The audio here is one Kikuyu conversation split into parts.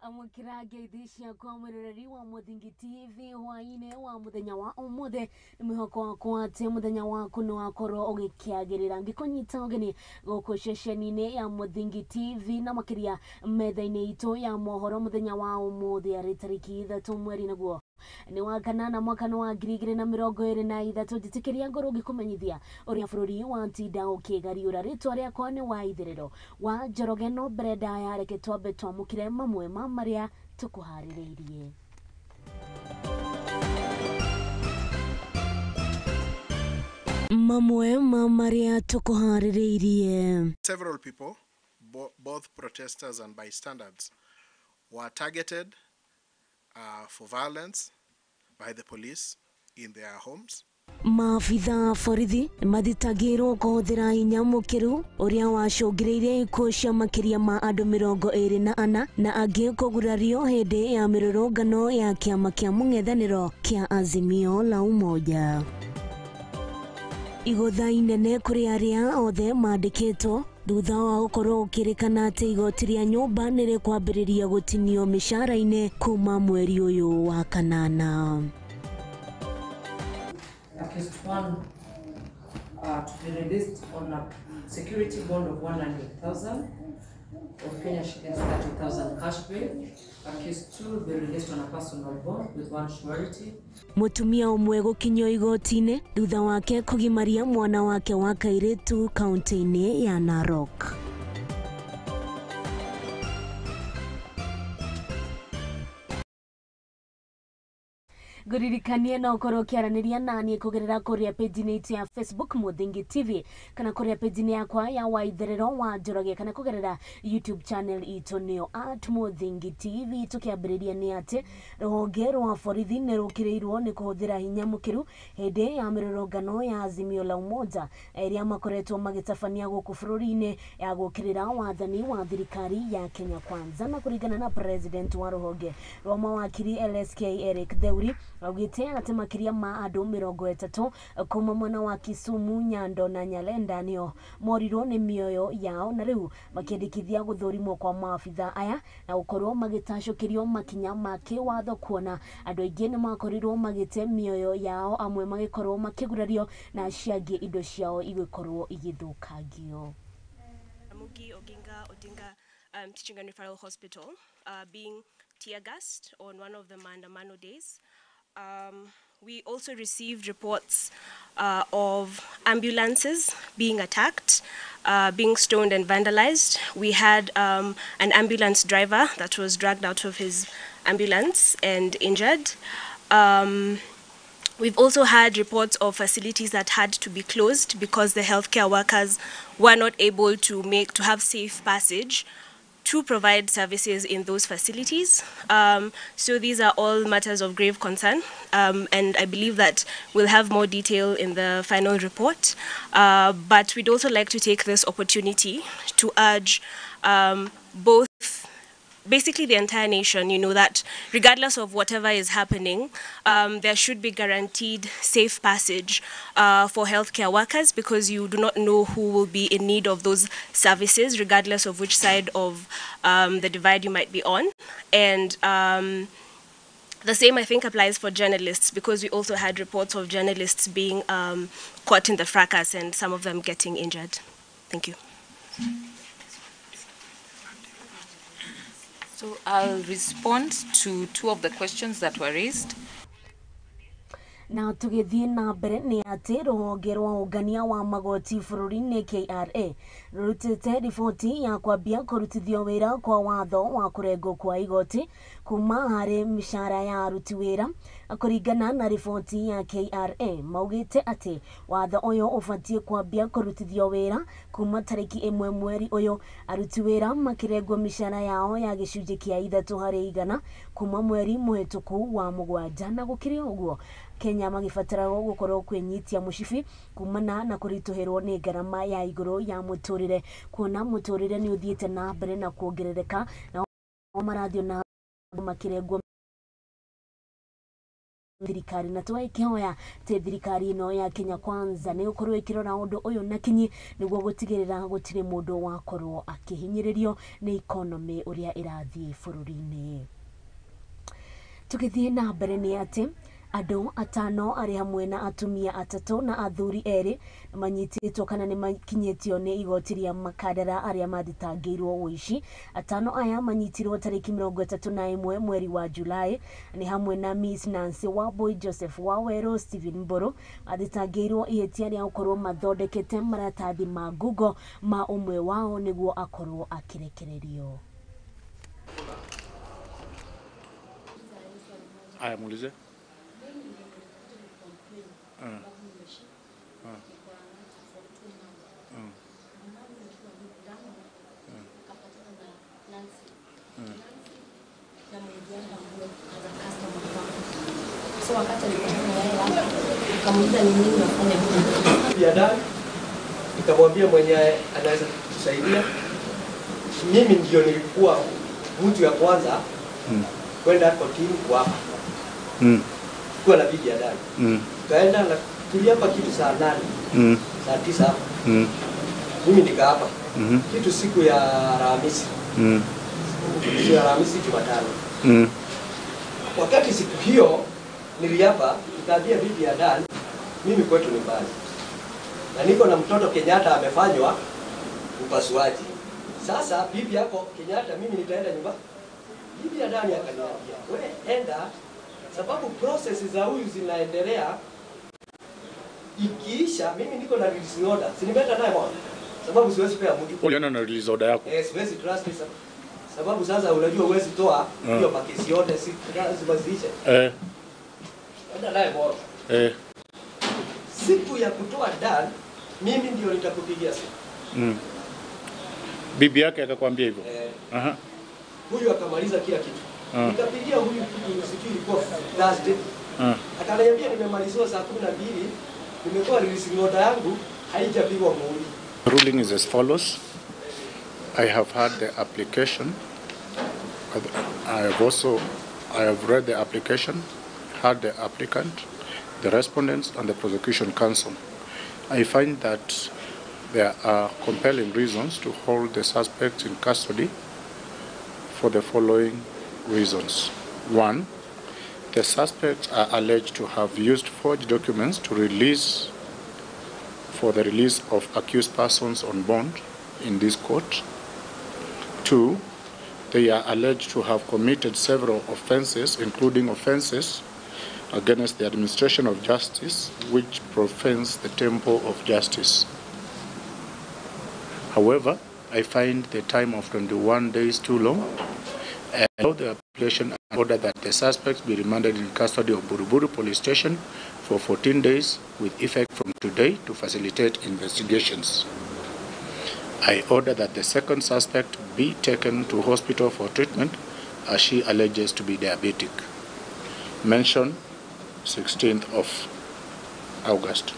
Amũkĩra ngeithi ciakwa mwĩroreri wa Mũthingi TV hwaĩ-inĩ wa mũthenya wa ũmũthĩ. Nĩ mwĩhoko wakwa atĩ mũthenya waku nĩ wakorwo ũgĩkĩagĩrĩra. Ngĩkũnyita ũgeni gũkũ ceceni-inĩ ya Mũthingi TV na makĩria metha-inĩ itũ ya mohoro mũthenya wa ũmũthĩ arĩ tarĩki 3 mweri naguo nĩ wa kanana mwaka nĩ wa 2023. Njĩtĩkĩria ngorwo ngĩkũmenyithia ũrĩa bũrũri watinda ũkĩgariũra. Rĩtwa rĩakwa nĩ wa Itherero wa Njoroge, no mbere ndaya reke twambe twamũkĩre mamwe ma marĩa tũkũharĩrĩirie. Mamwe ma marĩa tũkũharĩrĩirie. Several people, both protesters and bystanders, were targeted for violence by the police in their homes. Maabitha a borithi mathitangĩirwo kũhũthĩra hinya mũkĩru ũrĩa wacũngĩrĩirie ikuũ cia makĩria ma andũ 24 na angĩ kũgurario hĩndĩ ya mĩrũrũngano ya kĩama kĩa mũng'ethanĩro kĩa Azimio la Umoja. Igũtha inene kũrĩ arĩa othe mandĩkĩtwo thutha wa gũkorwo gũkĩrĩkana atĩ igoti rĩa nyũmba nĩ rĩkwambĩrĩria gũtinio mĩcara-inĩ kuma mweri ũyũ wa kanana. Accused one to be released on a security bond of 100,000 of Kenya shillings 30,000 cash bail. Accused two be released on a personal bond with one surety. Mũtumia ũmwe gũkinyio igoti-inĩ thutha wake kũgimaria mwana wake wa kairĩtu kaunti-inĩ ya Narok. Ngũririkanie no ũkorwo ũkĩaranĩria naniĩ kũgerera kũrĩa page-inĩ itũ ya Facebook Mũthingi TV kana kũrĩa page-inĩ yakwa ya Waitherero wa Njoroge kana kũgerera YouTube channel itũ nĩyo at Mũthingi TV. Tũkĩambĩrĩria nĩ atĩ rũhonge rwa borithi nĩ rũkĩrĩirwo nĩ kũhũthĩra hinya mũkĩru hĩndĩ ya mĩrũrũngano ya Azimio la Umoja ĩrĩa makoretwo magĩtabania gũkũ bũrũri-inĩ ya gũkĩrĩra wathani wa thirikari ya Kenya Kwanza. Na kũringana na president wa rũhonge rwa mawakiri LSK Eric Theuri augĩte atĩ makĩria ma andũ 30 kuma mwena wa Kisumu, Nyando na Nyalenda nĩo morirwo nĩ mĩoyo yao na rĩu makĩendekithia gũthũrimwo kwa maabitha aya na gũkorwo magĩtacũkĩrio makinya ma kĩwatho kuona andũ aingĩ nĩ makorirwo magĩte mĩoyo yao, amwe magĩkorwo makĩgurario na acio angĩ indo ciao igĩkorwo igĩthũkangio. Ramogi Oginga Odinga Teaching and Referral Hospital being tear gassed on one of the Maandamano days. We also received reports of ambulances being attacked, being stoned and vandalized. We had an ambulance driver that was dragged out of his ambulance and injured. We've also had reports of facilities that had to be closed because the healthcare workers were not able to have safe passage to provide services in those facilities. So these are all matters of grave concern, and I believe that we'll have more detail in the final report. But we'd also like to take this opportunity to urge both, basically the entire nation, you know, that regardless of whatever is happening, there should be guaranteed safe passage for healthcare workers, because you do not know who will be in need of those services, regardless of which side of the divide you might be on. And the same, I think, applies for journalists, because we also had reports of journalists being caught in the fracas and some of them getting injured. Thank you. So I'll respond to two of the questions that were raised. Na tũgĩthiĩ na mbere nĩ atĩ rũhonge rwa ũngania wa magoti bũrũri-inĩ KRA rũrutĩte riboti ya kwambia kũrutithio wĩra kwa watho wa kũrengwo kwa igoti kuma harĩ mĩcara ya aruti wĩra. Kũringana na riboti ya KRA maugĩte atĩ watho ũyũ ũbatiĩ kwambia kũrutithio wĩra kuma tarĩki 1 mweri ũyũ, aruti wĩra makĩrengwo mĩcara yao ya gĩcunjĩ kĩa 3 harĩ igana kuma mweri mũhĩtũku wa 7. Na gũkĩrĩ ũguo Kenya magĩbataragwo gũkorwo kwĩnyitia mũcibi kumana na kũritũhĩrwo nĩ ngarama ya igũrũ ya mũtũrĩre, kuona mũtũrĩre nĩ ũthiĩte na mbere na kuongerereka na marathiĩ na makĩrengwo Thirikari na tũgakĩhoya atĩ thirikari ĩno ya Kenya Kwanza nĩ gũkorwo ĩkĩrora ũndũ ũyũ na kinyi nĩguo gũtigĩrĩra gũtirĩ mũndũ wakorwo akĩhinyĩrĩrio nĩ economy ũrĩa ĩrathiĩ bũrũri-inĩ. Tũgĩthiĩ na mbere nĩ atĩ andũ atano arĩ hamwe na atumia 3 na athuri 2 manyitĩtwo kana nĩ makinyĩtio nĩ igoti rĩa Makadara arĩa mathitangĩirwo ũici. 5 aya manyitirwo tarĩki 31 mweri wa Julai nĩ hamwe na Miss Nancy Wambui, Joseph Waweru, Stephen Mburu mathitangĩirwo ihĩtia rĩa gũkorwo mathondekete maratathi ma Google ma ũmwe wao nĩguo akorwo akĩrekererio. Aya, muulize. Nikamwambia mwenye anaweza kutusaidia. Mimi ndio nilikuwa mtu ya kwanza kwenda kotini kwa hapa. Kwa na bibi Adani. Tukaenda na tuliapa kitu saa 8. Saa 9 hapa. Mimi nika hapa. Kitu siku ya Alhamisi. Siku ya Alhamisi Jumatano. Wakati siku hiyo niliapa, nikaambia bibi Adani, mimi kwetu ni mbali. Na niko na mtoto Kenyatta amefanywa upasuaji. Sasa bibi yako Kenyatta, mimi nitaenda nyumba. Bibi Adani akaniambia, wewe enda, sababu process za huyu zinaendelea. Ikiisha mimi niko na release order. Si nimeenda naye bwana. Sababu siwezi pea mtu. Uliona na release order yako? Siwezi trust sababu sasa unajua huwezi toa hiyo makesi yote, si lazima ziishe. Enda naye bwana. Siku ya kutoa Dan, mimi ndio nitakupigia simu. Bibi yake akakwambia hivyo? Huyu akamaliza kila kitu. Nikapigia huyu kitu sijui ilikuwa Thursday. Akaniambia nimemaliziwa saa 12, nimekuwa release order yangu haijapigwa muhuri. Ruling is as follows. I have had the application. I have read the application, heard the applicant, the respondents and the prosecution counsel. I find that there are compelling reasons to hold the suspects in custody for the following reasons. 1, the suspects are alleged to have used forged documents to release for the release of accused persons on bond in this court. 2, they are alleged to have committed several offenses, including offenses against the administration of justice, which profanes the temple of justice. However, I find the time of 21 days too long, and the application and order that the suspects be remanded in custody of Buruburu Police Station for 14 days with effect from today to facilitate investigations. I order that the second suspect be taken to hospital for treatment as she alleges to be diabetic. Mention 16th of August.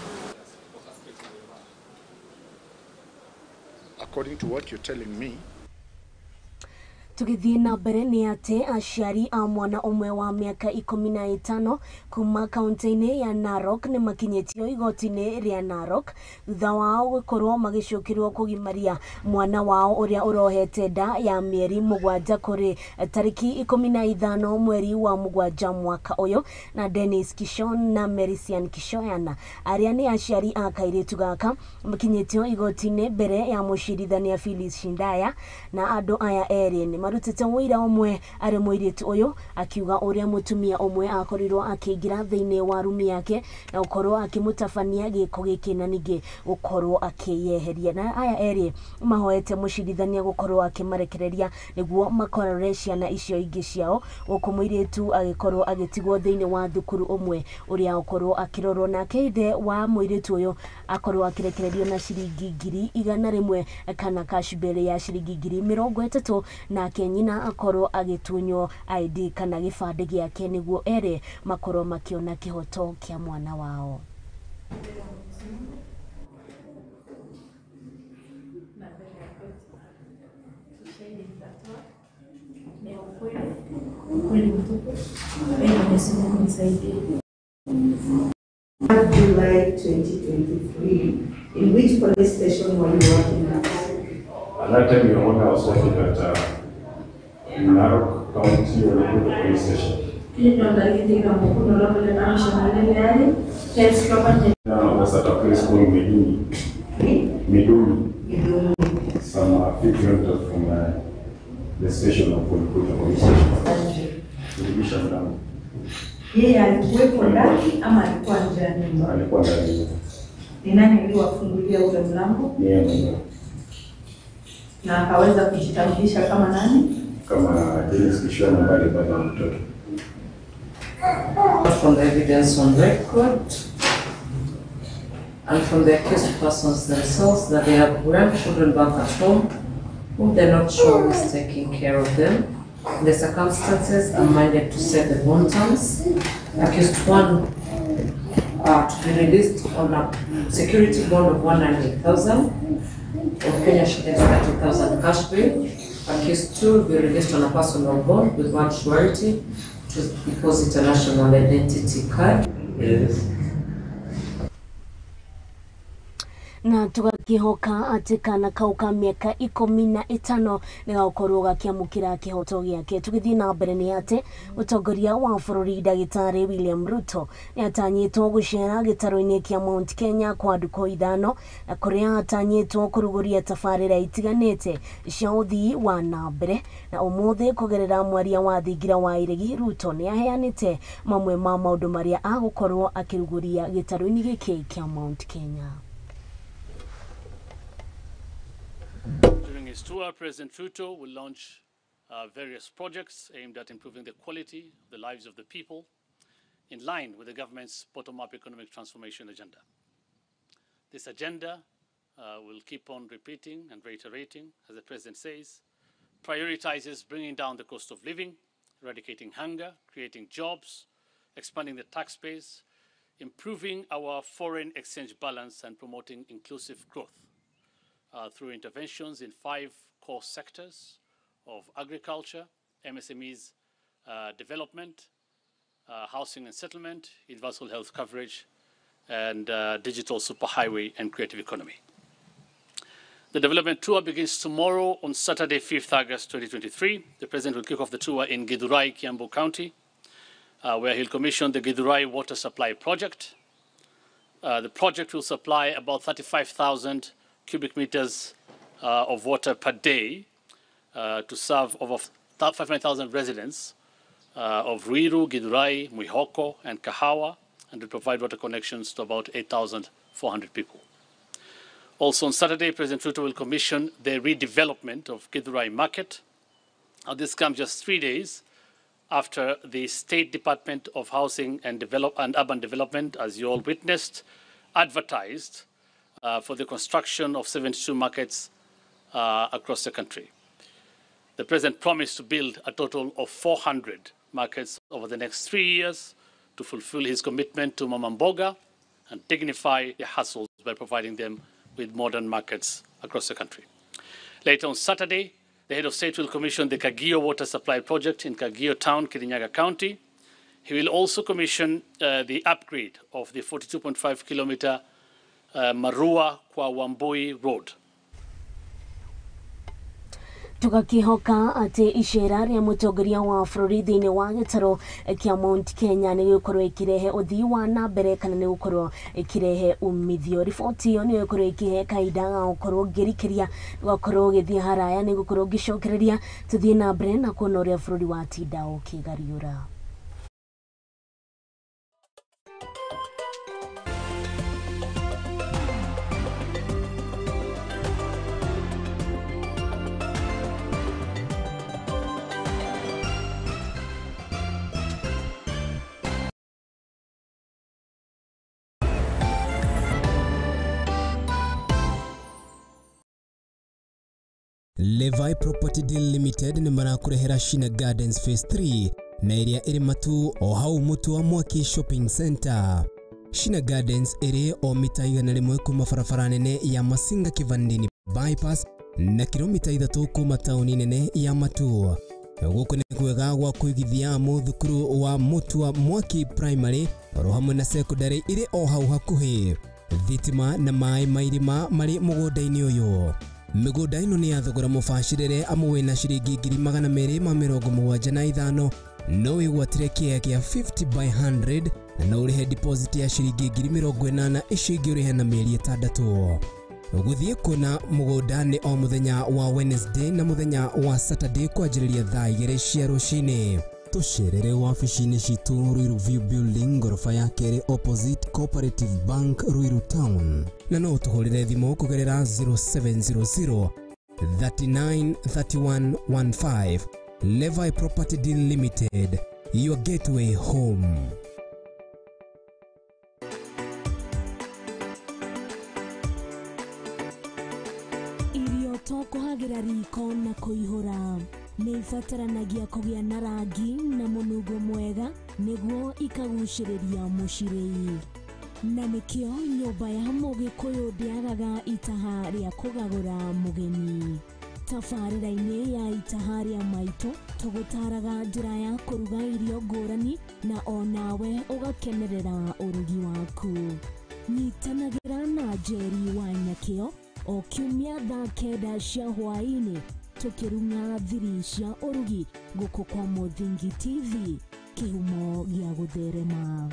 According to what you're telling me, Tugithie na mbere nĩ atĩ aciari a mwana ũmwe wa mĩaka 15 kuma kaunti-inĩ ya Narok nĩ makinyĩtio igoti-inĩ rĩa Narok thutha wao gũkorwo magĩcukĩrwo kũgimaria mwana wao ũrĩa ũrohete nda ya mĩeri 7 kũrĩ tarĩki 15 mweri wa 7 mwaka ũyũ. Na Dennis Kishon na Merisian Kishoyana arĩa nĩ aciari a kairĩtu gaka makinyĩtio igoti-inĩ mbere ya mũcirithania Phyllis Shindaya, na andũ aya erĩ nĩ marutĩte ũira ũmwe arĩ mũirĩtu ũyũ akiuga ũrĩa mũtumia ũmwe akorirwo akĩingĩra thĩinĩ wa rumi yake na gũkorwo akĩmũtabania gĩko gĩkĩ na ningĩ gũkorwo akĩyeheria. Na aya erĩ mahoete mũcirithania gũkorwo akĩmarekereria nĩguo makorore ciana icio ingĩ ciao, gũkũ mũirĩtu agĩkorwo agĩtigwo thĩinĩ wa thukuru ũmwe ũrĩa ũkorwo akĩrorwo. Nake ithe wa mũirĩtu ũyũ akorwo akĩrekererio na ciringi 100,000 kana cash bail ya ciringi 30,000, nake nyina akorwo agĩtunywo ID kana gĩbandĩ gĩake nĩguo erĩ makorwo makĩona kĩhoto kĩa mwana wao. Kweli mtupu, Mwenyezi Mungu nisaidie. July 2023, in which police station were you working at? At that time, Your Honor, I was working at Narok County Olekuto Police Station. Now, I was at a place called Meduni. Meduni. Some few kilometers from the station of Olekuto Police Station. Kurudisha mlango. Yeye alikuwepo ndani ama alikuwa nje ya nyumba? Alikuwa ndani. Ni nani aliwafungulia ule mlango? Ni yeye mwenyewe. Na akaweza kujitambulisha kama nani? Kama Dennis Kishona ambaye ni baba wa mtoto. From the evidence on record and from the accused persons themselves that they have grandchildren back at home whom they're not sure who is taking care of them. The circumstances are minded to set the bond terms. Accused one to be released on a security bond of 100,000 of Kenya shillings 30,000 cash bail. Accused two will be released on a personal bond with one surety to deposit a national identity card. Yes. Na tugakihoka ati kana kau ka miaka 15 nĩgagũkorwo gakĩamũkĩra kĩhoto gĩake. Tũgĩthiĩ na mbere nĩ atĩ mũtongoria wa bũrũri ndagĩtarĩ William Ruto nĩatanyĩtwo gũcera gĩtarũ-inĩ kĩa Mount Kenya kwa ndukũ 5 na kũrĩa atanyĩtwo kũrugũria tabarĩra itiganĩte cia ũthii wa na mbere. Na ũmũthĩ kũgerera mwaria wa thingira wa Iregi, Ruto nĩaheanĩte mamwe ma maũndũ marĩa agũkorwo akĩrugũria gĩtarũ-inĩ gĩkĩ kĩa Mount Kenya. During his tour, President Ruto will launch various projects aimed at improving the quality of the lives of the people in line with the government's bottom-up economic transformation agenda. This agenda will keep on repeating and reiterating, as the President says, prioritizes bringing down the cost of living, eradicating hunger, creating jobs, expanding the tax base, improving our foreign exchange balance, and promoting inclusive growth. Through interventions in 5 core sectors of agriculture, MSMEs development, housing and settlement, universal health coverage, and digital superhighway and creative economy. The development tour begins tomorrow on Saturday, 5th August 2023. The President will kick off the tour in Githurai, Kiambu County, where he'll commission the Githurai Water Supply Project. The project will supply about 35,000 cubic meters of water per day to serve over 500,000 residents of Ruiru, Githurai, Mwihoko, and Kahawa, and to provide water connections to about 8,400 people. Also on Saturday, President Ruto will commission the redevelopment of Githurai Market. Now, this comes just 3 days after the State Department of Housing and Urban Development, as you all witnessed, advertised for the construction of 72 markets across the country. The President promised to build a total of 400 markets over the next 3 years to fulfill his commitment to Mama Mboga and dignify the hustles by providing them with modern markets across the country. Later on Saturday, the head of state will commission the Kagio Water Supply Project in Kagio Town, Kirinyaga County. He will also commission the upgrade of the 42.5 kilometer Marua kwa Wambui Road. Tugakihoka ati icera ria mutongoria wa bũrũri thĩinĩ wa gĩtarũ kĩa Mount Kenya nĩ gĩgũkorwo ĩkĩrehe ũthii wa na mbere kana nĩ gũkorwo ĩkĩrehe umithio. Riboti ĩyo nĩ ĩgũkorwo ĩkĩhe kahinda ga gũkorwo ngĩrikĩria gũgakorwo ũgĩthiĩ haraya nĩ gũkorwo ngĩcokereria tũthiĩ na mbere na kuona ũrĩa bũrũri watinda ũkĩgariũra. Levi Property Deal Limited nĩ marakũrehera Shina Gardens Phase 3 na ĩrĩa ĩrĩ Matu o hau Mũtu wa Mwaki Shopping Center. Shina Gardens ĩrĩ o mita 100 kuma barabara nene ya Masinga Kivandini Bypass na kilomita 3 kuma tauni nene ya Matu. Gũkũ nĩ kwega gwa kũigithia mũthukuru wa Mutua Mwaki Primary oro hamwe na secondary irĩ o hau hakuhĩ. Thitima na maĩ ma irima marĩ mũgũnda-inĩ ũyũ. Mĩgũnda ĩno nĩ ya thogora mũbacĩrĩre amu wĩna ciringi 275,000 no wĩgwatĩre kĩea kĩa 50 by 100 na no ũrĩhe deposit ya ciringi 80,000 icio ingĩ ũrĩhe na mĩeri 6. Gũthiĩ kuona mũgũnda nĩ o mũthenya wa Wednesday na mũthenya wa Saturday kwanjĩrĩria thaa 2 cia rũcinĩ. Tũcerere wabici-inĩ citũ Ruiru View Building ngoroba ya kerĩ opposite Cooperative Bank Ruiru Town, na no ũtũhũrĩre thimũ kũgerera 0700 39 31 15. Levi Property Deal Limited, your gateway home. Irio to kũhagĩra riko na kũihũra nĩ ibataranagia kũgĩa na rangi na mũnungo mwega nĩguo ikagucĩrĩria mũcirĩi, na nĩkĩo nyũmba ya Mũgĩkũyũ ndĩagaga itaha rĩa kũgagũra mũgeni. Tabarĩra-inĩ ya itaha rĩa maitũ tũgũtaraga njĩra ya kũruga irio ngũrani na onawe ũgakenerera ũrugi waku. Nyitanagĩra na Njeri wa Nyakĩo o kiumia thaa 9 cia hwaĩ-inĩ tũkĩrung'a thiri cia ũrugi gũkũ kwa Mũthingi TV, kĩhumo gĩa gũtherema.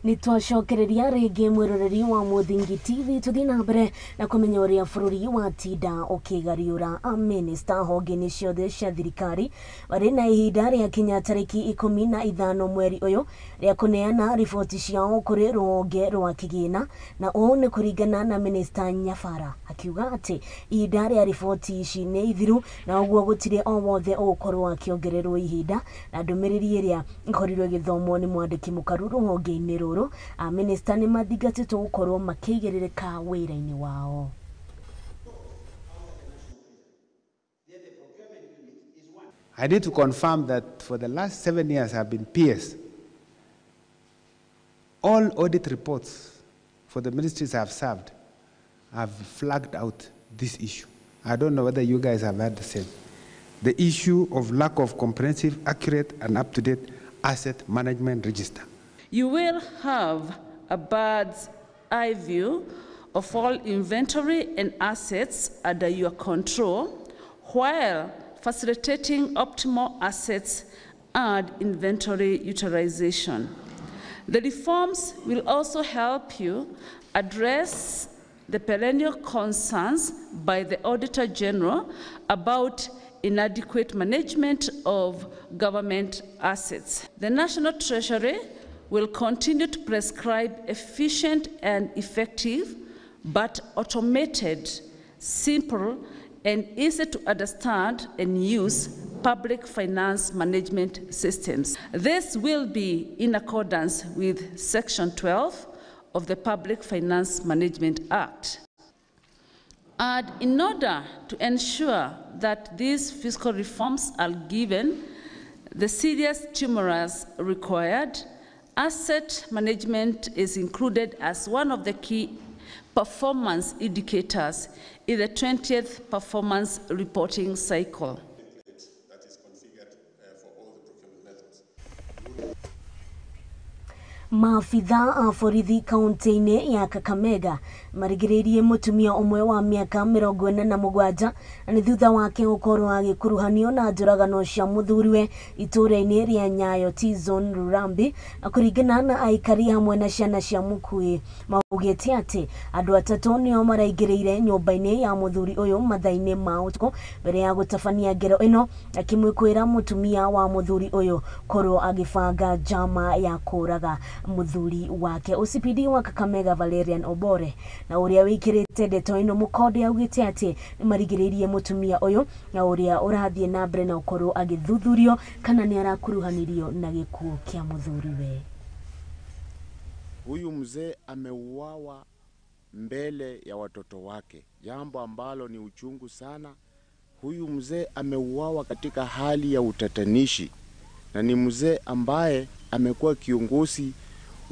Nitwacokereria rĩngĩ mwĩroreri wa Mũthingi TV tũthiĩ na mbere na kũmenya ũrĩa bũrũri watinda ũkĩgariũra amĩnĩsta honge-inĩ ciothe cia thirikari marĩ na ihinda rĩa kinya tarĩki 15 mweri ũyũ rĩa kũneana riboti ciao kũrĩ rũhonge rwa kĩgĩna, na ũũ nĩ kũringana na mĩnĩsta Nyabara akiuga atĩ ihinda rĩa riboti ici nĩ ithiru na ũguo gũtirĩ o wothe ũgũkorwo akĩongererwo ihinda, na ndũmĩrĩri ĩrĩa ĩkorirwo ĩgĩthomwo nĩ mwandĩki mũkaru rũhonge-inĩ rũrũ. Amĩnĩsta nĩ mathingatĩtwo gũkorwo makĩigĩrĩrĩka wĩra-inĩ wao. I need to confirm that for the last 7 years I've been PS. All audit reports for the ministries I've served have flagged out this issue. I don't know whether you guys have had the same. The issue of lack of comprehensive, accurate, and up-to-date asset management register. You will have a bird's eye view of all inventory and assets under your control, while facilitating optimal assets and inventory utilization. The reforms will also help you address the perennial concerns by the Auditor General about inadequate management of government assets. The National Treasury will continue to prescribe efficient and effective, but automated, simple, and easy to understand and use public finance management systems. This will be in accordance with Section 12 of the Public Finance Management Act. And in order to ensure that these fiscal reforms are given the serious stimulus required, asset management is included as one of the key performance indicators in the 20th performance reporting cycle. Maabitha a borithi kaunti-inĩ ya Kakamega marigĩrĩirie mũtumia ũmwe wa mĩaka 47 na nĩ thutha wake gũkorwo agĩkuruhanio na njũragano cia mũthuriwe itũũra-inĩ rĩa Nyayo T-Zone Rurambi, na kũringana na aikari hamwe na ciana cia mũkuĩ maugĩte atĩ andũ atatũ nĩo maraingĩrĩire nyũmba-inĩ ya mũthuri ũyũ mathaa-inĩ ma ũtukũ mbere ya gũtabania ngero ĩno, akĩmwĩkwĩra mũtumia wa mũthuri ũyũ korwo agĩbanga njama ya kũraga mũthuri wake. OCPD wa Kakamega Valerian Obore na ũrĩa wĩkĩrĩte ndeto ĩno mũkonde augĩte atĩ nĩmarigĩrĩirie mũtumia ũyũ na ũrĩa ũrathiĩ na mbere na gũkorwo agĩthuthurio kana nĩ arakuruhanirio na gĩkuũ kĩa mũthuriwe. Huyu mzee ameuawa mbele ya watoto wake, jambo ambalo ni uchungu sana. Huyu mzee ameuawa katika hali ya utatanishi, na ni mzee ambaye amekuwa kiongozi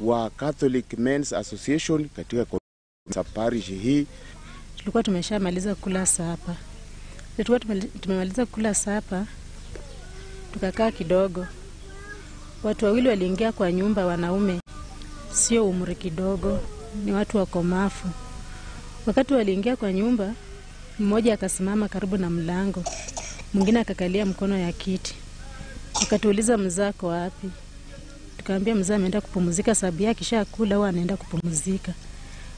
wa Catholic Men's Association katika parish hii. Tulikuwa tumeshamaliza kula sapa. Tulikuwa tumemaliza kula sapa, tukakaa kidogo. Watu wawili waliingia kwa nyumba, wanaume, sio umri kidogo, ni watu wakomafu. Wakati waliingia kwa nyumba, mmoja akasimama karibu na mlango, mwingine akakalia mkono ya kiti. Wakatuuliza mzako wapi? Tukaambia mzee ameenda kupumzika, sababu yake kishakula huwa anaenda kupumzika.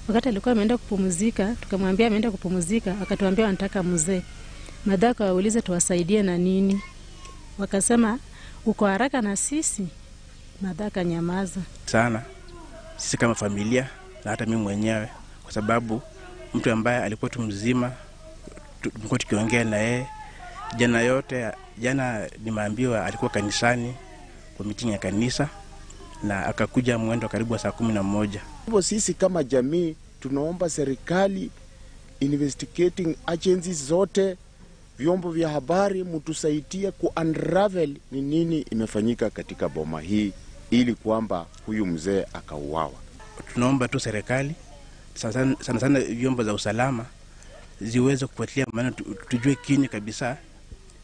Wakati alikuwa ameenda kupumzika, tukamwambia ameenda kupumzika, akatuambia anataka mzee. Madhaka waulize tuwasaidie na nini? Wakasema uko haraka na sisi. Madhaka nyamaza. Sana sisi kama familia na hata mimi mwenyewe, kwa sababu mtu ambaye alikuwa tu mzima, tulikuwa tukiongea na yeye jana yote. Jana nimeambiwa alikuwa kanisani kwa meeting ya kanisa na akakuja mwendo karibu saa 11. Hivyo sisi kama jamii tunaomba serikali, investigating agencies zote, vyombo vya habari mtusaidie ku unravel ni nini imefanyika katika boma hii ili kwamba huyu mzee akauawa. Tunaomba tu serikali sana sana vyombo za usalama ziweze kufuatilia, maana tujue kini kabisa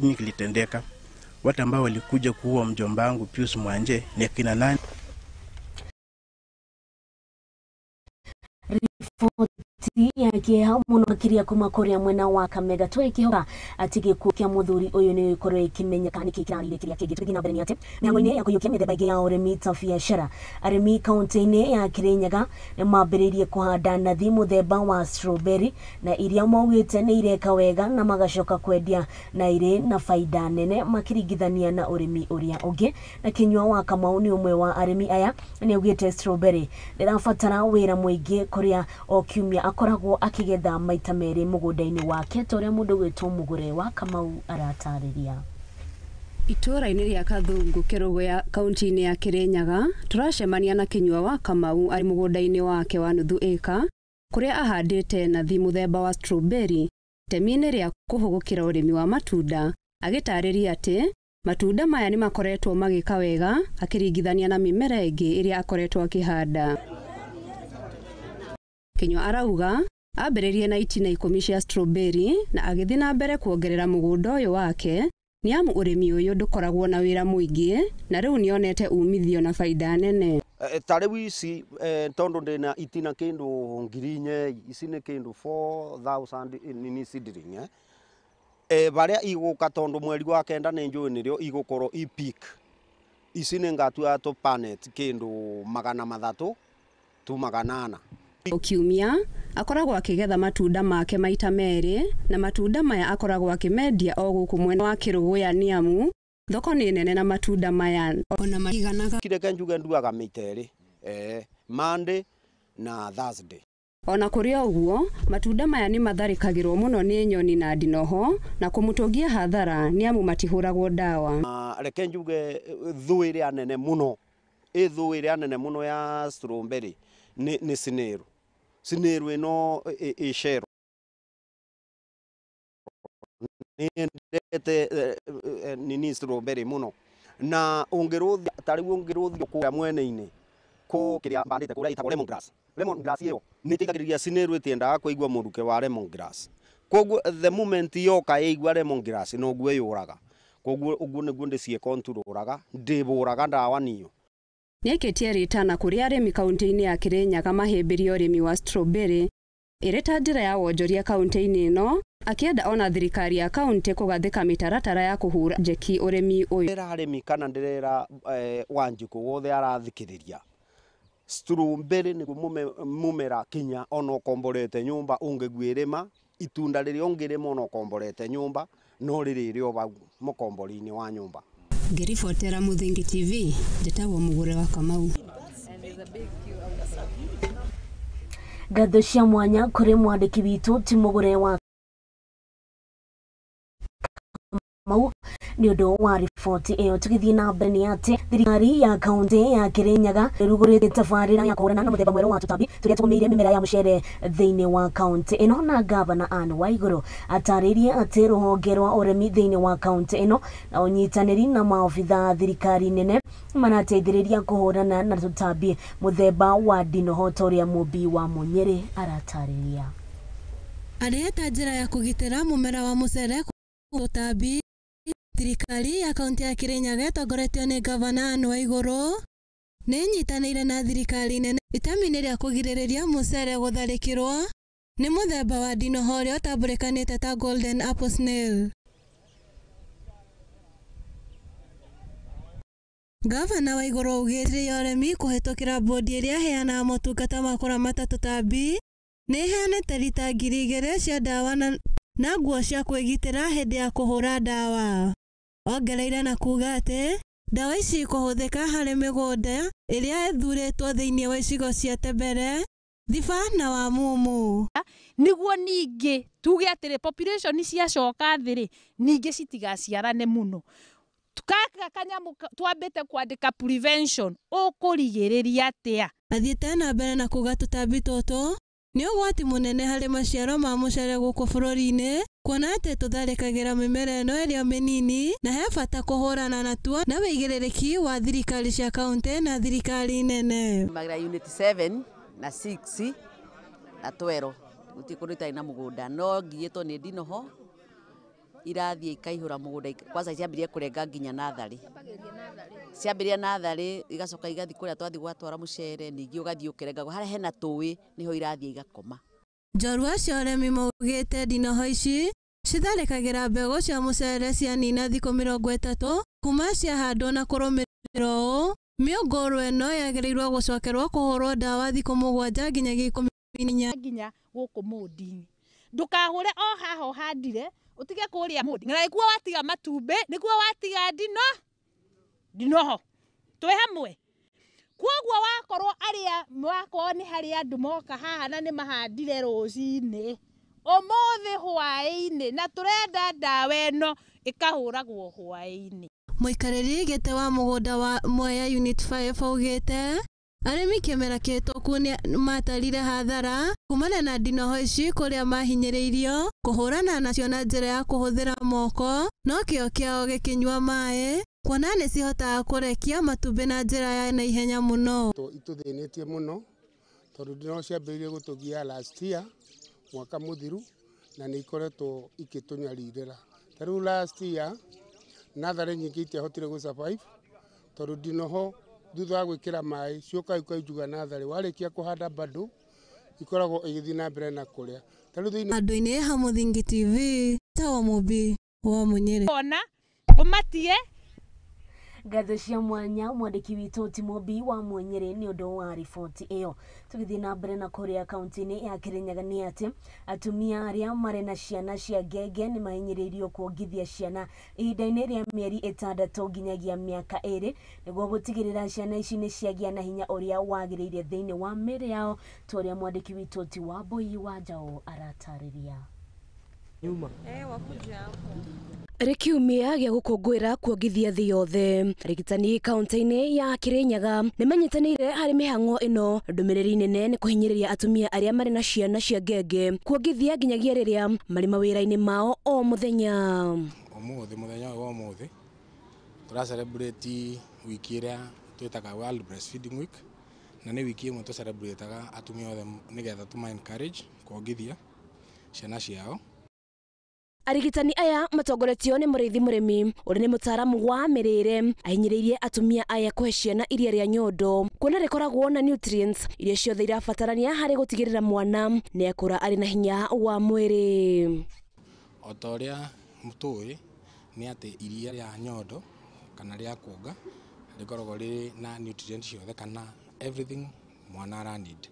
nini kilitendeka. Watu ambao walikuja kuua mjomba wangu Pius Mwanje ni kina nani? Riboti ya kieha muno makiria kuma kuria mwena wa Kamega twikihoka ati gikuo kia muthuri uyu ni ikorwo ikimenyeka niki kirarire kiria kingi. Tukithi na mbere ni ati mihango-ini ya kuyukia mithemba ingi ya urimi ta biashara, arimi kaunti-ini ya Kirinyaga ni mambiriirie kuhanda nathi muthemba wa strawberry na iria maugite ni ireka wega na magacoka kwendia na iri na faida nene makiringithania na urimi uria ungi. Na Kinyua wa Kamau ni umwe wa arimi aya ni augite strawberry rirabatara wira muingi kuria o kiumia akoragwo akigetha maita meri mugunda-ini wake ta uria mundu gwitwo Mugure wa Kamau aratariria. Itũũra-inĩ rĩa Kathungu Kĩrũgũya kaunti-inĩ ya Kirinyaga tũracemania na Kinyua wa Kamau arĩ mũgũnda-inĩ wake wa nuthu ĩka kũrĩa ahandĩte nathi mũthemba wa strawberry itemi-inĩ rĩa kũhũgũkĩra ũrĩmi wa matunda, agĩtarĩria atĩ matunda maya nĩ makoretwo magĩka wega akĩringithania na mĩmera ĩngĩ ĩrĩa akoretwo akĩhanda. Kinyua arauga ambĩrĩrie na itina 10 cia strawberry na agĩthiĩ na mbere kuongerera mũgũnda ũyũ wake nĩ amu ũrĩmi ũyũ ndũkoragwo na wĩra mũingĩ na rĩu nĩonete umithio na faida nene. Ta rĩu ici tondũ ndĩna itina kĩndũ 4,000 ici nĩ kĩndũ 4,000 nini seedling barĩa igũka tondũ mweri wa 9 nĩ njũĩ nĩrĩo igũkorwo i peak. Ici nĩ ngatua tũ panet kĩndũ 300 tu 800. O kiumia akoragwo akĩgetha matunda make maita merĩ na matunda maya akoragwo akĩmendia o gũkũ mwena wa Kĩrũgũya nĩ amu thoko nĩ nene na matunda maya ona maiganaga. Kireke njuge nduaga maita erĩ, Monday na Thursday. Ona kũrĩ o ũguo matunda maya nĩ matharĩkagĩrwo mũno nĩ nyoni na ndinoho na kũmũtũngia hathara nĩ amu matihũragwo ndawa. Reke njuge thũ ĩrĩa nene mũno, thũ ĩrĩa nene mũno ya strawberry nĩ snail. Snail ĩno ĩcero nĩyendete nini strawberry mũno na ũngĩrũthia ta rĩu ũngĩrũthia kũrĩa mwena-inĩ kũ kĩrĩa mbandĩte kũrĩa ĩtagwo lemon grass. Lemon grass ĩyo nĩĩteithagĩrĩria snail ĩtiendaga kũigua mũrukĩ wa lemon grass, koguo the moment yoka ĩigua lemon grass noguo ĩyũraga, koguo ũguo nĩguo ndĩciĩkontrolaga, ndĩbũraga ndawa niyo. Nĩaikĩtie rĩtana kũrĩ arĩmi kaunti-inĩ ya Kirinyaga mahĩmbĩrie ũrĩmi wa strawberry ĩrĩ ta njĩra ya wonjoria kaunti-inĩ ĩno, akĩenda ona thirikari ya kaunti kũgathĩka mĩtaratara ya kũhũra njeki ũrĩmi ũyũ. Ndĩrera arĩmi kana ndĩrera Wanjikũ wothe arathikĩrĩria, strawberry nĩguo mũmera kinya ona ũkomborete nyũmba ũngĩguĩrĩma itunda rĩrĩa ũngĩrĩma ona ũkomborete nyũmba no rĩrĩ o hau mũkombori-inĩ wa nyũmba. Ngĩribotera Muthingi TV, njĩtagwo Mugure wa Kamau. Ngatho cia mwanya kũrĩ mwandĩki witũ ti Mugure wa Kamau Nĩ ũndũ wa riboti ĩyo. Tũgĩthiĩ na mbere nĩ atĩ thirikari ya kaunti ya Kirinyaga ĩrugũrĩtie tabarĩra ya kũhũrana na mũthemba mwerũ wa tũtambi tũrĩa tũgũmĩire mĩmera ya mũcere thĩinĩ wa kaunti ĩno, na gavana Anne Waigũrũ atarĩirie atĩ rũhonge rwa ũrĩmi thĩinĩ wa kaunti ĩno na ũnyitanĩri na maobitha a thirikari nene marateithĩrĩria kũhũrana na tũtambi mũthemba wa ndinoho ta ũrĩa Mũmbi wa Mũnyĩrĩ aratarĩria. Arĩ ta njĩra ya kũgitĩra mũmera wa mũcere tũtambi, thirikari ya kaunti ya Kirinyaga ĩtongoretio nĩ gavana Anne Waigũrũ nĩ ĩnyitanĩire na thirikari nene itemi-inĩ rĩa kũgirĩrĩria mũcere gũtharĩkĩrwo nĩ mũthemba wa ndinoho ũrĩa ũtambũrĩkanĩte ta golden apple snail. Gavana Waigũrũ augĩte ya ũrĩmi kũhetũkĩra bodi ĩrĩa ĩheanaga motungata ma kũramata tũtambi nĩ ĩheanĩte rita 2,000 cia ndawa na nguo cia kwĩgitĩra hĩndĩ ya kũhũra ndawa. Ongereire na kuuga atĩ ndawa ici ikũhũthĩka harĩ mĩgũnda ĩrĩa ĩthurĩtwo thĩinĩ wa icigo cia Tembere, Thiba na Wamumu. Nĩguo ningĩ tuge atĩrĩ population ciacoka thĩ rĩ, ningĩ citigaciarane mũno. Kaka kanyamu twambĩte kwandĩka prevention, ũkũrigĩrĩria atĩa? Athiĩte na mbere na kuuga tũtambi tũtũ nĩ ũgwati mũnene harĩ maciaro ma mũcere gũkũ bũrũri-inĩ, kuona atĩ tũtharĩkagĩra mĩmera ĩno ĩrĩa mĩnini na he bata kũhũrana natuo na wĩigĩrĩrĩki wa thirikari cia kaunti na thirikari nene. Magira unit 7 na 6 na 12 gũtirĩ kũndũ itarĩ na mũgũnda, no ngiĩtwo nĩ ndinoho irathiĩ ikaihũra mũgũnda. Kwanza ciambirie kũrenga nginya natharĩ, ciambirie natharĩ igacoka igathiĩ kũrĩa twathiĩ gwatwara mũcere, ningĩ ũgathiĩ ũkĩrengagwo harĩa hena tũĩ nĩho irathiĩ igakoma. Njorua cia ũrĩmi maugĩte ndinoho ici citharĩkagĩra mbegũ cia mũcere cianina thikũ 30 kuma ciahandwo, na kũrũmĩrĩra ũũ mĩũngũrwa ĩno yagĩrĩirwo gũcokerwo kũhũrwo ndawa thikũ 7 nginyagia 14 nginya gũkũ mũndi-inĩ. Ndũkahũre o haha ũhandire utige kuria mundi na nikuo watiga matumbi, nikuo watiga ndinoho twi hamwe. Koguo wakorwo aria wakorwo ni hari andu moka haha na ni mahandire rucini umuthi hwaini na turenda ndawa ĩno ĩkahũragwo hwaini. Mũikarĩri gĩtĩ wa mũgũnda wa Mwea Unit 5 augĩte arĩmi kĩmera kĩhĩtũku nĩ matarire hathara kumana na ndinoho ici kũrĩa mahinyĩrĩirio kũhũrana nacio na njĩra ya kũhũthĩra moko, no kĩo kĩao gĩkĩnyua maĩ kuona nĩ cihotaga kũrekia matumbĩ na njĩra ya naihenya mũno. Itũthĩnĩtie mũno tondũ ndinoho ciambĩrĩirie gũtũgia last year mwaka mũthiru na nĩ ikoretwo ikĩtũnyarirĩra. Ta rĩu last year natharĩ nyingĩ itiahotire gũ survive tondũ ndinoho thutha wa gwĩkĩra maĩ ciũka ikainjuga natharĩ, warĩkia kũhanda bado ikoragwo igĩthiĩ na mbere na kũrĩa. Andũ-inĩ ha Mũthingi TV, tawa Mũmbi wa Mũnyĩrĩ. Ona ũmatige. Ngatho cia mwanya mwandĩki witũ ti Mũmbi wa Mũnyĩrĩ nĩ ũndũ wa riboti ĩyo. Tũgĩthiĩ na mbere na kũrĩa kaunti-inĩ ya Kirinyaga nĩ atĩ atumia arĩa marĩ na ciana cia ngenge nĩ mahinyĩrĩirio kuongithia ciana ihinda-inĩ rĩa mĩeri 6 nginyagia mĩaka 2 nĩguo gũtigĩrĩra ciana ici nĩ ciagĩa na hinya ũrĩa wagĩrĩire thĩinĩ wa mĩĩrĩ yao, ta ũrĩa mwandĩki witũ ti Wambui wa Njaũ aratarĩria. Rĩ kiumia gĩa gũkũngũĩra kuongithia thĩ yothe, arigitani kaunti-inĩ ya Kirinyaga nĩ manyitanĩire harĩ mĩhang'o ĩno. Ndũmĩrĩri nene nĩ kũhinyĩrĩria atumia arĩa marĩ na ciana cia ngenge kuongithia nginyagia rĩrĩa marĩ mawĩra-inĩ mao o mũthenya. Ũmũthĩ mũthenya ũyũ wa ũmũthĩ tũra celebrate wiki ĩrĩa twĩtaga World Breastfeeding Week, na nĩ wiki ĩmwe tũcelebrataga atumia othe nĩgetha tũma encourage kuongithia ciana ciao. Arigitani aya matongoretio nĩ Mũrĩithi Mũrĩmi ũrĩa nĩ mũtaaramu wa mĩrĩre ahinyĩrĩirie atumia aya kũhe ciana iria rĩa nyondo kuona rĩkoragwo na nutrients iria ciothe irabatarania harĩ gũtigĩrĩra mwana nĩ akũra arĩ na hinya wa mwĩrĩ. O ta ũrĩa tũĩ nĩ atĩ iria rĩa nyondo kana rĩa kuonga rĩkoragwo rĩrĩ na nutrients ciothe kana everything mwana ara need.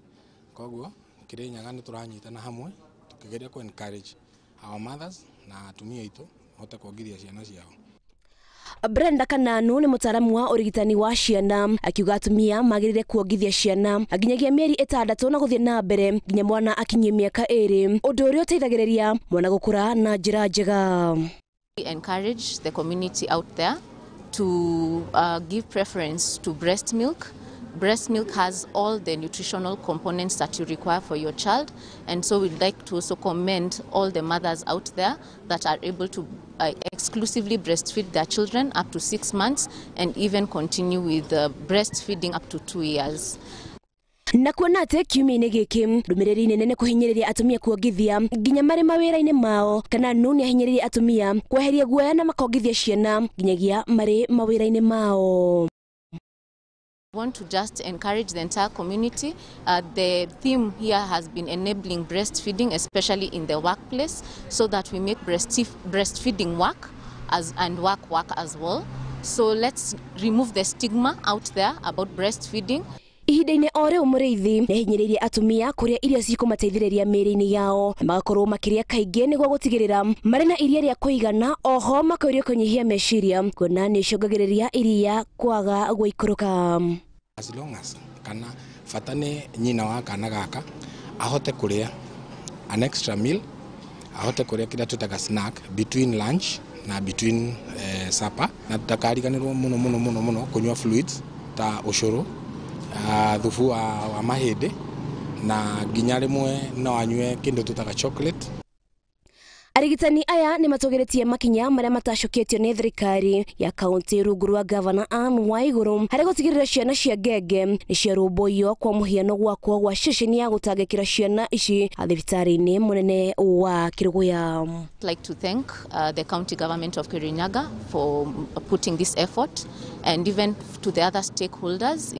Koguo Kirinyaga nĩ tũranyitana hamwe tũkĩgeria kũ encourage our mothers na atumia aitũ mahote kuongithia ciana ciao. Brenda Kananu nĩ mũtaaramu wa ũrigitani wa ciana akiuga atumia magĩrĩire kuongithia ciana nginyagia mĩeri 6 na gũthiĩ na mbere nginya mwana akinyie mĩaka 2, ũndũ ũrĩa ũteithagĩrĩria mwana gũkũra na njĩra njega. We encourage the community out there to give preference to breast milk. Breast milk has all the nutritional components that you require for your child, and so we'd like to also commend all the mothers out there that are able to exclusively breastfeed their children up to 6 months and even continue with breastfeeding up to 2 years. Na kuona atĩ kiumia-inĩ gĩkĩ ndũmĩrĩri nene nĩ kũhinyĩrĩria atumia kuongithia nginya marĩ mawĩra-inĩ mao kana nũ nĩ ahinyĩrĩria atumia kweheria guoya na makongithia ciana nginyagia marĩ mawĩra-inĩ mao. Want to just encourage the entire community. The theme here has been enabling breastfeeding, especially in the workplace, so that we make breastfeeding work and work as well. So let's remove the stigma out there about breastfeeding. Ihinda-inĩ o rĩu Mũrĩithi nĩahinyĩrĩirie atumia kũrĩa irio cikũmateithĩrĩria mĩĩrĩ-inĩ yao magakorwo makĩrĩa kaingĩ nĩguo gũtigĩrĩra marĩ na iria rĩa kũigana oho makoirio kũnyihia meciria kuona nĩicũngagĩrĩria iria kwaga gũikũrũka. As long as kana bata nĩ nyina wa kana gaka ahote kũrĩa an extra meal, ahote kũrĩa kĩrĩa twĩtaga snack between lunch na between supper, na ndakariganĩrwo mũno mũno mũno mũno kũnyua fluids ta ũcũrũ, thubu wa mahĩndĩ na nginya rĩmwe no anyue kĩndũ twĩtaga chocolate. Arigitani aya nĩ matũgĩrĩtie makinya marĩa matacũkĩtio nĩ thirikari ya kaunti rungu rwa gavana Anne Waiguru harĩ gũtigĩrĩra ciana cia ngenge nĩ ciarũmbũiyo kwa mũhiano gwakwo gwa ceceni ya gũtangĩkĩra ciana ici thibitarĩ-inĩ mũnene wa Kĩrũgũya. I'd like to thank the county government of Kirinyaga for putting this effort and even to the other stakeholders.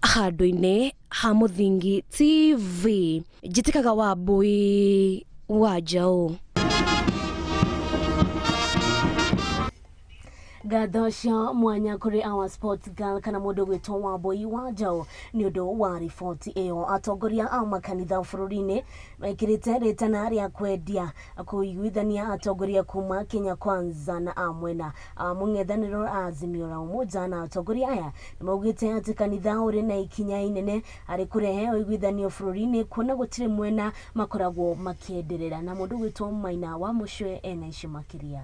Handũ-inĩ ha Mũthingi TV njĩtĩkaga Wambui wa Njaũ. Ngatho cia mwanya kũrĩ our sports girl kana mũndũ gwĩtwo Wambui wa Njaũ nĩ ũndũ wa riboti ĩyo. Atongoria a makanitha bũrũri-inĩ mekĩrĩte rĩtana rĩa kwendia kũiguithania atongoria kuma Kenya Kwanza na a mwena a mũng'ethanĩro a Azimio la Umoja, na atongoria aya nĩ maugĩte atĩ kanitha ũrĩ na ikinya inene harĩ kũrehe ũiguithanio bũrũri-inĩ kuona gũtirĩ mwena makoragwo makĩenderera. Na mũndũ gwĩtwo Maina wa Mũcwe ena ici makĩria.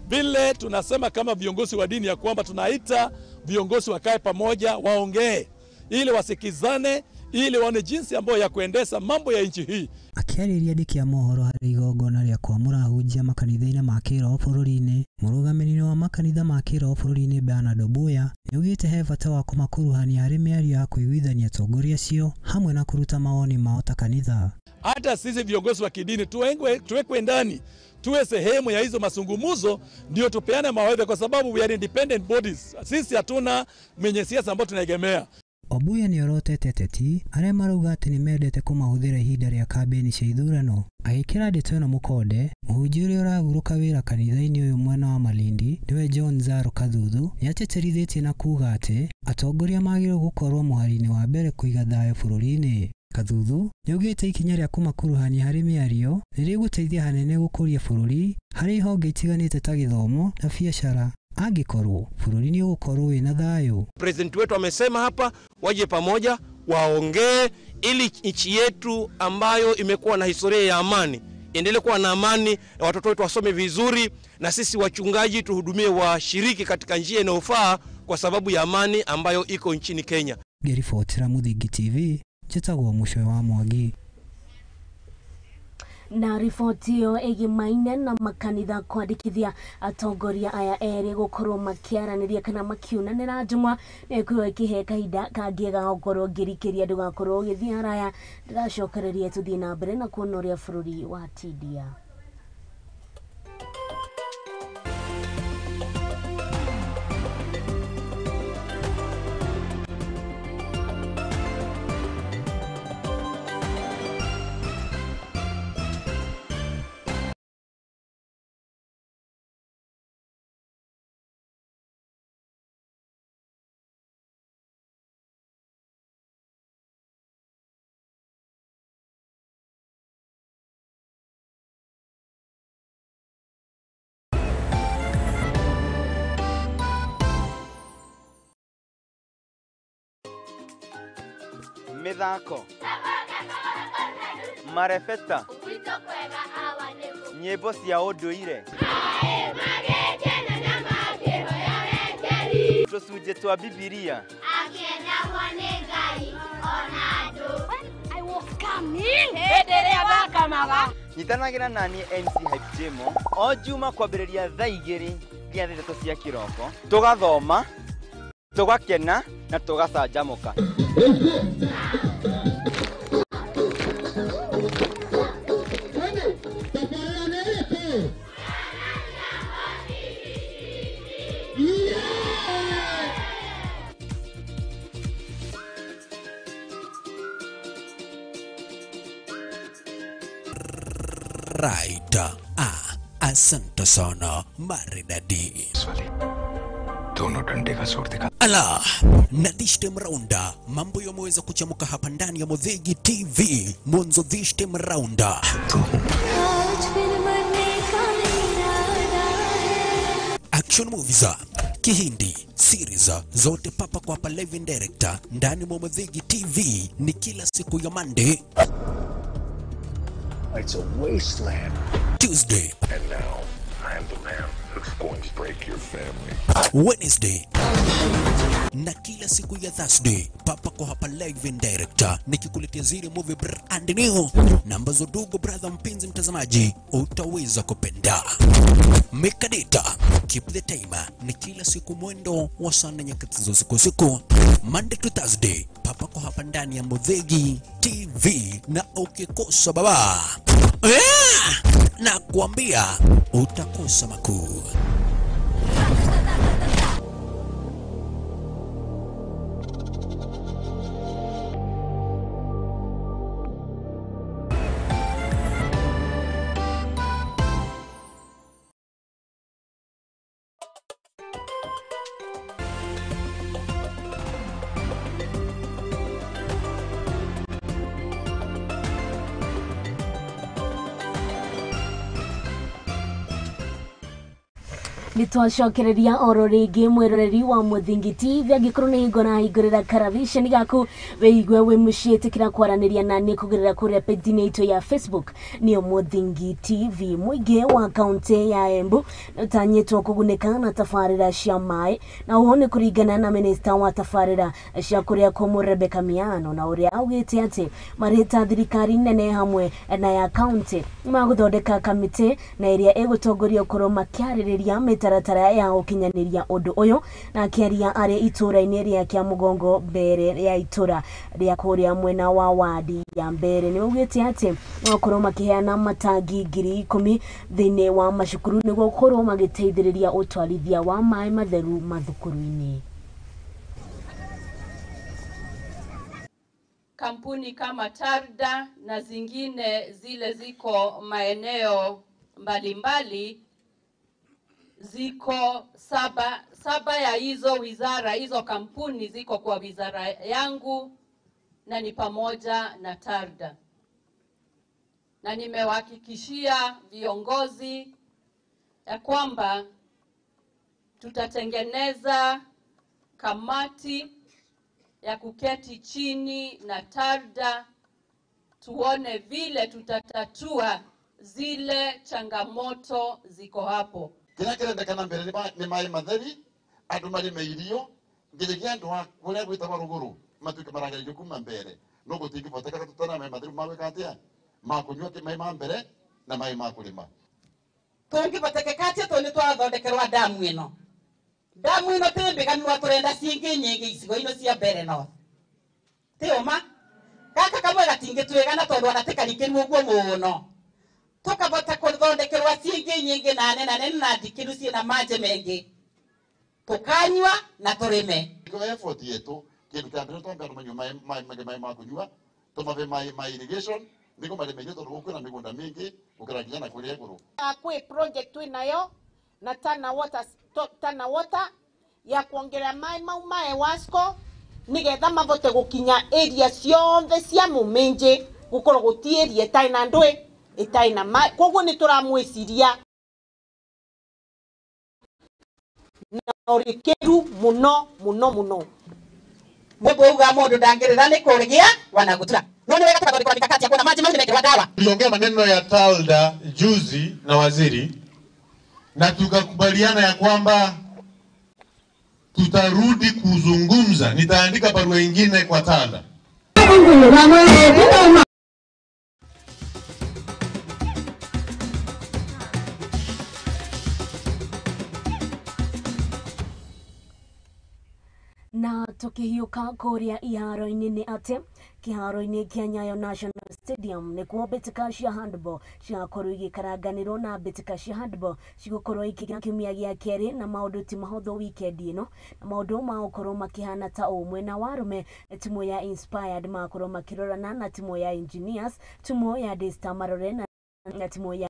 Vile tunasema kama viongozi wa dini ya kwamba tunaita viongozi wakae pamoja waongee ili wasikizane ili waone jinsi ambayo ya kuendesha mambo ya nchi hii. Akĩarĩria andĩki a mohoro harĩ igongona rĩa kwamũra ahunjia makanitha-inĩ ma kĩroho bũrũri-inĩ, mũrũgamĩrĩri wa makanitha ma kĩroho bũrũri-inĩ Bernard Obuya nĩaugĩte he bata wa kũmakuruhania harĩ mĩario ya kũiguithania atongoria acio hamwe na kũruta mawoni mao ta kanitha. Hata sisi viongozi wa kidini tuwekwe ndani, tuwe sehemu ya hizo mazungumzo, ndio tupeane mawaidha, kwa sababu we are independent bodies. Sisi hatuna mwenye siasa ambao tunaegemea. Obuya nĩorotete ateti arĩa marauga atĩ nĩmendete kũmahũthĩra ihinda rĩa kambĩini cia ithurano. Agĩkĩra ndeto ĩno mũkonde, mũhunjia ũrĩa ũrahurũka wĩra kanitha-inĩ ũyũ mwena wa Malindi nĩwe John Zaro Kathuthu nĩatĩtĩrithĩtie na kuuga atĩ atongoria magĩrĩirwo gũkorwo mũhari-inĩ wa mbere kũiga thayũ bũrũri-inĩ. Kathuthu nĩaugĩte ikinya rĩa kũmakuruhania harĩ mĩario nĩrĩgũteithia hanene gũkũria bũrũri harĩ ihonge itiganĩte ta gĩthomo na biacara angĩkorwo bũrũri nĩ ũgũkorwo wĩna thayũ. President wetu amesema hapa waje pamoja waongee ili nchi yetu ambayo imekuwa na historia ya amani endelee kuwa na amani, na watoto wetu wasome vizuri, na sisi wachungaji tuhudumie washiriki katika njia inayofaa kwa sababu ya amani ambayo iko nchini Kenya. Ngĩribotera Mũthingi TV njĩtagwo Mũcwe wa Mwangi. Na riboti ĩyo ĩgimaine na makanitha kwandĩkithia atongoria aya erĩ gũkorwo makĩaranĩria kana makiunanĩra njũng'wa nĩkwĩyo ĩkĩhe kahinda kangĩ ga gũkorwo ngĩrikĩria ndũgakorwo ũgĩthiĩ haraya. Ndĩracokereria tũthiĩ na mbere na kuona ũrĩa bũrũri watindia. Mithako, marebeta, nyĩmbo cia ũndũire. Tũcunjĩ twa Bibilia. Akĩendagwo nĩ Ngai ona andũ. I was coming. Hĩndĩ ĩrĩa ndakamaga. Nyitanagĩra nani MC Hype Jemo o Juma kwambĩrĩria thaa 2 nginya thaa 3 cia kĩroko, tũgathoma, tũgakena na tũgacanjamũka. Right. Asante sana maridadi. Ala, na this time rounda mambo yameweza kuchamuka hapa ndani ya Muthingi TV. Mwanzo this time rounda. Action movies, Kihindi, series zote papa kwa hapa live and director ndani mwa Muthingi TV ni kila siku ya Monday. It's a wasteland. Tuesday. And now, I am the man who's going to break your family. Wednesday. Na kila siku ya Thursday, papa kwa hapa live and director nikikuletea zile movie brand new na ambazo dogo brother mpenzi mtazamaji utaweza kupenda. Make data, keep the timer ni kila siku mwendo wa saa 4 nyakati za usiku siku Monday to Thursday, papa kwa hapa ndani ya Muthingi TV, na ukikosa baba na kuambia utakosa makuu. Nitwacokereria oro ringi mwiroreri wa Muthingi TV angikorwo ni hingo na hingũrĩra karavisheni gaku wĩigue wĩ mũciĩ ĩtĩkĩra kwaranĩria na nĩ kũgerera kũrĩa page-inĩ itũ ya Facebook nĩyo Muthingi TV. Mũingĩ wa kaunti ya Embu nĩũtanyĩtwo kũgunĩka na tabarĩra cia maĩ na ũũ nĩ kũringana na minista wa tabarĩra cia kũrĩa kũmũ Rebecca Miano, na ũrĩa augĩte atĩ marĩ ta thirikari nene hamwe na ya kaunti magũthondeka kamĩtĩ na ĩrĩa ĩgũtongoria gũkorwo makĩarĩrĩria mĩtaratara ya ũkinyanĩria ũndũ ũyũ. Na akĩaria arĩ itũra-inĩ rĩa Kĩamũgongo mbere ya itũra rĩa kũrĩa mwena wa wadi ya mbere nĩ augĩte atĩ magakorwo makĩheana matangi 10,000 thĩinĩ wa macukuru nĩguo gũkorwo magĩteithĩrĩria ũtwarithia wa maĩ matheru mathukuru-inĩ. Kampuni kama Tarda na zingine zile ziko maeneo mbalimbali, ziko saba ya hizo wizara, hizo kampuni ziko kwa wizara yangu na ni pamoja na Tarda. Na nimewahakikishia viongozi ya kwamba tutatengeneza kamati ya kuketi chini na Tarda tuone vile tutatatua zile changamoto ziko hapo. Kila kirendekana mbere ni mai matheri andu marime irio nginyagia andu a kuria gwitagwo ruguru matuike maragerio kuma mbere no gutingiboteka tutana mai matheru ma gwika atia ma kunyua mai ma mbere na mai ma kurima tungibotekeka atia tondu twathondekerwa damu ino ti mbiganirwa turenda ciingi nyingi icigo ino cia mbere no ti uma gaka kamwe gatingitwigana tondu ona ti karikĩru ũguo mũno tukabota kuthondekerwa ciingi nyingi na nene na ndikiru ciina maji mengi tukanyua na turime. Ko effort yetu kindu kia mbere twambe andu manyue mai ma kunyua tumabe mai ma irrigation niko marime irio tondu kwina migunda mingi gukira nginya na kuria iguru. Kwi project twinayo na Tana Water, Tana Water ya kuongerera mai mau mae Wasco nigetha mavote gukinya area cionthe cia muminji gukorwo guti area itai na ndui itai na mai, koguo ni turamwiciria na urikiru muno muno muno. Mwebo uga mundu ndangirira ni kurigia wanagutura no ni wega tukathondekwa mikakati ya kuona maji mau nimekirwa dawa. Tuliongea maneno ya Talda juzi na waziri, na tukakubaliana ya kwamba tutarudi kuzungumza. Nitaandika barua ingine kwa Tanda. Na tukihiũka kũrĩa iharo-inĩ nĩ atĩ kĩharo-inĩ kĩa Nyayo National Stadium nĩkuo mbĩtĩka cia handball cigakorwo igĩkaranganĩrwo na mbĩtĩka cia handball cigũkorwo ikĩgĩa kiumia gĩa kerĩ na maũndũ ti mahũthũ wikendi ĩno na maũndũ magũkorwo makĩhana ta ũũ. Mwena wa arũme timu ya Inspired makorwo makĩrorana na timu ya Engineers, timu ya Daystar marore na timu ya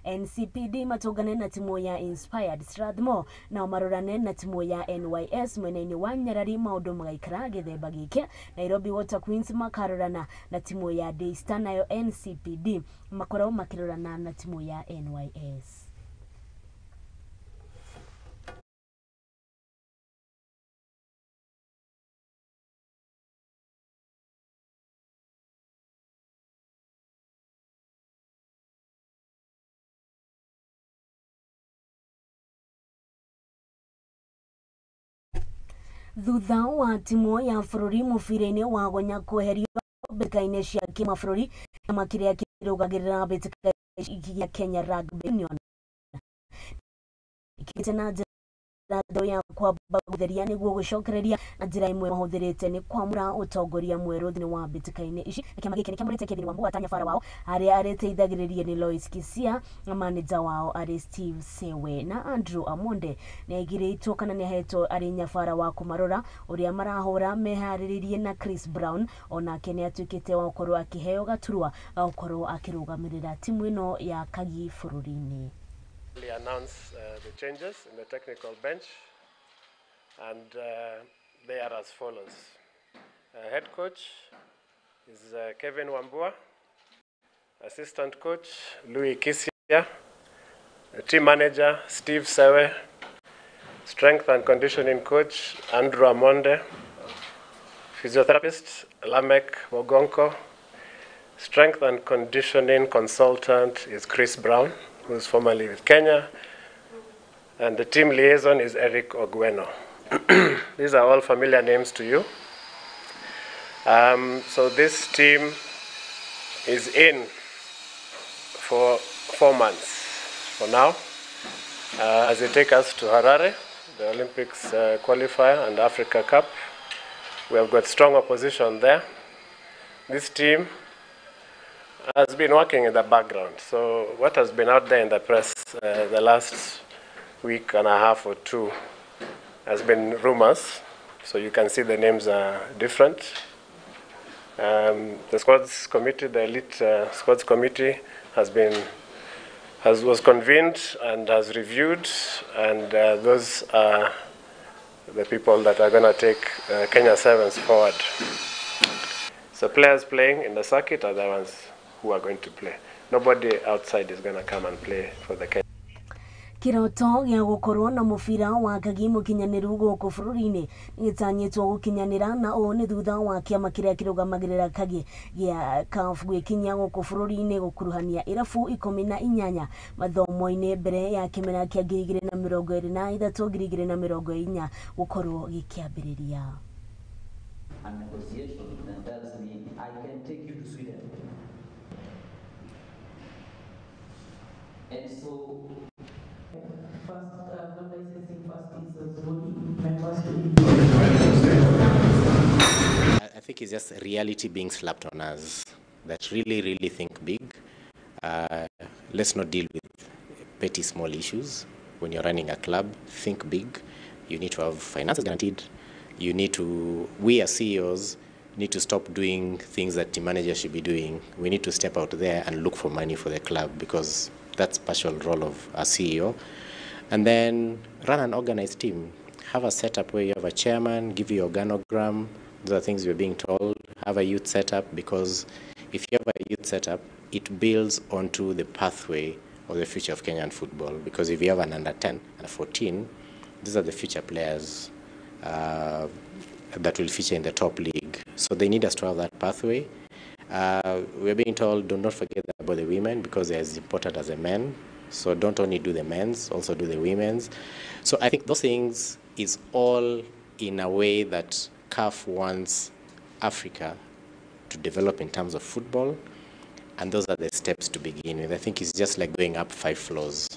NCPD matũngane na timu ya Inspired, Strathmore nao marorane na timu ya NYS. Mwena-inĩ wa Nyarari maũndũ magaikara gĩthemba gĩkĩ, Nairobi Water Queens makarorana na timu ya Daystar, nayo NCPD makorwo makĩrorana na timu ya NYS. Thutha wa timu ya bũrũri mũbira-inĩ wa gonya kweherio mbĩtĩka-inĩ cia kĩmabũrũri kĩama kĩrĩa kĩrũgagĩrĩra mbĩtĩka ya Kenya Rugby Union ĩkĩte na njĩra ya kwamba gũtheria nĩguo gũcokereria na njĩra ĩmwe mahũthĩrĩte nĩ kwamũra ũtongoria mwerũ thĩinĩ wa mbĩtĩka-inĩ ici. Kĩama gĩkĩ nĩ kĩamũrĩte Kevin Wambua ta nyabara wao arĩa arĩteithagĩrĩria nĩ Lois Kisia na maneja wao arĩ Steve Sewe, na Andrew Amonde nĩ aigĩrĩtwo kana nĩ ahetwo arĩ nyabara wa kũmarora ũrĩa marahũra meharĩrĩrie, na Chris Brown onake nĩ atuĩkĩte wa gũkorwo akĩheo gaturwa ga gũkorwo akĩrũgamĩrĩra timu ĩno ya Kagi bũrũri-inĩ. Announce the changes in the technical bench, and they are as follows. Head coach is Kevin Wambua, assistant coach Louis Kisia, team manager Steve Sewe, strength and conditioning coach Andrew Amonde, physiotherapist Lamek Mogonko, strength and conditioning consultant is Chris Brown, who is formerly with Kenya, and the team liaison is Eric Ogweno. These are all familiar names to you. So this team is in for 4 months for now, as they take us to Harare, the Olympics qualifier and Africa Cup. We have got strong opposition there. This team has been working in the background. So what has been out there in the press the last week and a half or two has been rumors. So you can see the names are different. The squads committee, the elite squads committee, was convened and has reviewed, and those are the people that are going to take Kenya Sevens forward. So players playing in the circuit are the ones who are going to play. Nobody outside is going to come and play for the Kenya. Kiroto gĩa gũkorwo na mũbira wa kagi mũkinyanĩru gũkũ bũrũri-inĩ nĩgĩtanyĩtwo gũkinyanĩra, na ũũ nĩ thutha wa kĩama kĩrĩa kĩrũgamagĩrĩra kagi gĩa CAF gwĩkinyia gũkũ bũrũri-inĩ gũkuruhania irabu 18 mathomo-inĩ mbere ya kĩmera kĩa 2023 2024 gũkorwo gĩkĩambĩrĩria. A negotiation that tells me I can take you to Sweden. And so first, the licensing first is members. I think it's just reality being slapped on us that really, really think big. Let's not deal with petty small issues. When you're running a club, think big. You need to have finances guaranteed. You need to, we as CEOs need to stop doing things that team managers should be doing. We need to step out there and look for money for the club, because that's partial role of a CEO. And then run an organized team. Have a setup where you have a chairman, give you organogram. Those are things we're being told. Have a youth setup, because if you have a youth setup, it builds onto the pathway of the future of Kenyan football. Because if you have an under 10 and a 14, these are the future players that will feature in the top league. So they need us to have that pathway. We're being told, do not forget about the women, because they're as important as the men. So don't only do the men's, also do the women's. So I think those things is all in a way that CAF wants Africa to develop in terms of football, and those are the steps to begin with. I think it's just like going up 5 floors.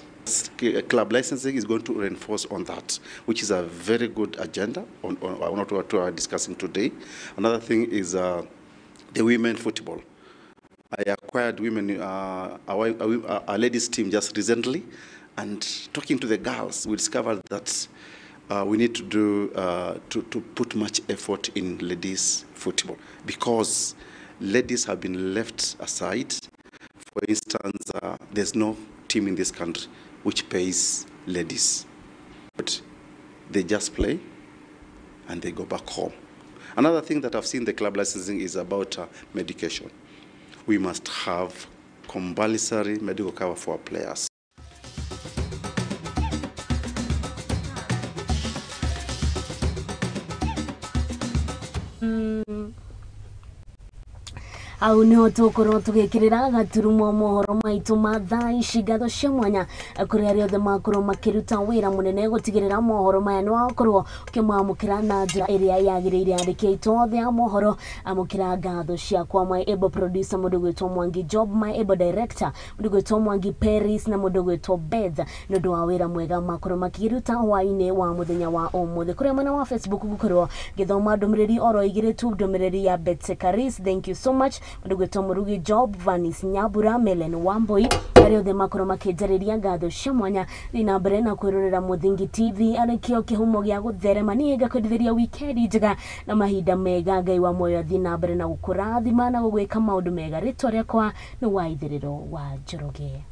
Club licensing is going to reinforce on that, which is a very good agenda on what we are discussing today. Another thing is the women football. I acquired women, a ladies team just recently, and talking to the girls, we discovered that we need to do to put much effort in ladies football, because ladies have been left aside. For instance, there's no team in this country which pays ladies, but they just play and they go back home. Another thing that I've seen the club licensing is about medication. We must have compulsory medical cover for our players. Au niho tukorwo tugikirira gaturumo mohoro maitu ma thaa ici. Ngatho cia mwanya kuri aria othe makorwo makiruta wira munene gutigirira mohoro maya ni wakorwo ukimwamukira na njira iria yagiriire. Andiki aitu othe a mohoro amukira ngatho ciakwa, my able producer mundu gwitwo Mwangi Job, my able director mundu gwitwo Mwangi Paris na mundu gwitwo Beth ni undu wa wira mwega makorwo makiruta hwaini wa muthenya wa umuthi. Kuria mwena wa Facebook gukorwo ngithoma ndumiriri oro igiri tu, ndumiriri ya Betsy Karis, thank you so much, mundu gwitwo Murugi Job, Vanis Nyabura, Melen Wamboi, aria othe makorwo makinjariria ngatho cia mwanya. Thiĩ na mbere na kwirorera Muthingi TV arĩ kĩo kĩhumo gĩa gũtherema. Niĩ ngakwendithĩria wikendi njega na mahinda mega. Ngai wa muoyo athiĩ na mbere na gũkũrathima na gũgwĩka maũndũ mega. Rĩtwa rĩakwa nĩ Waithĩrĩro wa Njoroge.